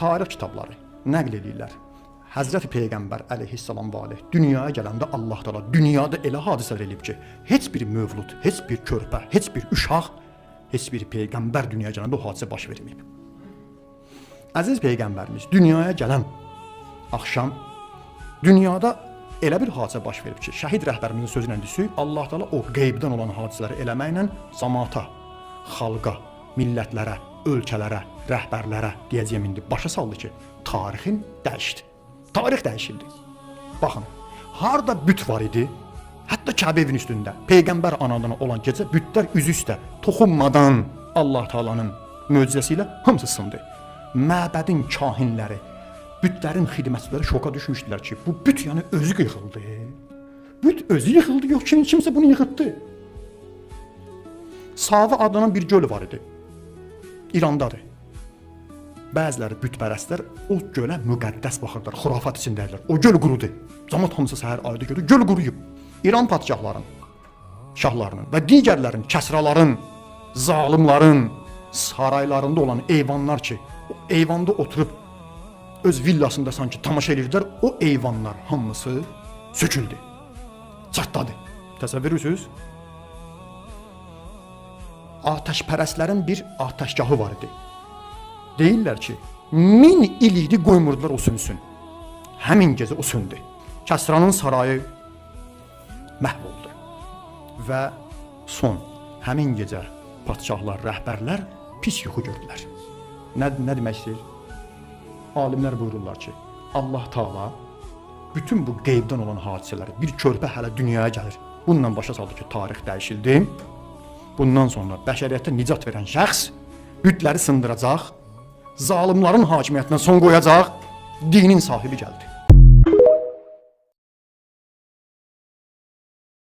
Tarix kitabları nəql eləyirlər. Həzrəti Peyğəmbər əleyhissalam və aleyh dünyaya gələndə Allah Taala dünyada elə hadisələr eləyib ki, heç bir mövlud, heç bir körpə, heç bir uşaq, heç bir peyğəmbər dünyaya gələndə o hadisə baş verməyib. Əziz peyğəmbərimiz dünyaya gələn axşam dünyada elə bir hadisə baş verib ki, şəhid rəhbərimizin sözü ilə desək, Allah Taala o qeybdən olan hadisələri eləməklə camaata, xalqa, millətlərə, ölkələrə, rəhbərlərə deyəcəyim indi başa saldı ki, tarixin dəyişdi. Tarix dəyişildi. Baxın, harda büt var idi, hətta Kəbə evinin üstündə peyğəmbər anadan olan gecə bütlər üzü üstə toxunmadan Allah Taala'nın möcüzəsi ilə hamısı sındı. Məbədin kahinləri, bütlərin xidmətçiləri şoka düşmüşdülər ki, bu büt yəni özü yıxıldı. Büt özü yıxıldı, yox kimsə bunu yıxıtdı. Sava adlanan bir göl var idi. İrandadır. Bəziləri bütpərəstlər o gölə müqəddəs baxırdılar, xurafat içindədirlər. O göl qurudu. Camaat hamısı səhər ayda gördü, göl quruyub. İran padşahlarının, şahlarının və digərlərin, kəsraların, zalimların saraylarında olan eyvanlar ki, o eyvanda oturub öz villasında sanki tamaşa edirdilər, o eyvanlar hamısı söküldü. Çatladı. Təsəvvür edirsiniz? Atəşpərəstlərin bir atəşgahı var idi. Deyirlər ki, 1000 il idi qoymurdular o sönsün. Həmin gecə o söndü. Kəsranın sarayı məhv oldu. Və son həmin gecə padşahlar, rəhbərlər pis yuxu gördülər. Nə demək istəyir? Alimlər buyururlar ki, Allah Taala bütün bu qeybdən olan hadisələri bir körpə hələ dünyaya gəlir. Bununla başa saldı ki, tarix dəyişildi. Bundan sonra bəşəriyyətə nicat verən şəxs bütləri sındıracaq, zalimların hakimiyyətinə son qoyacaq, dinin sahibi gəldi.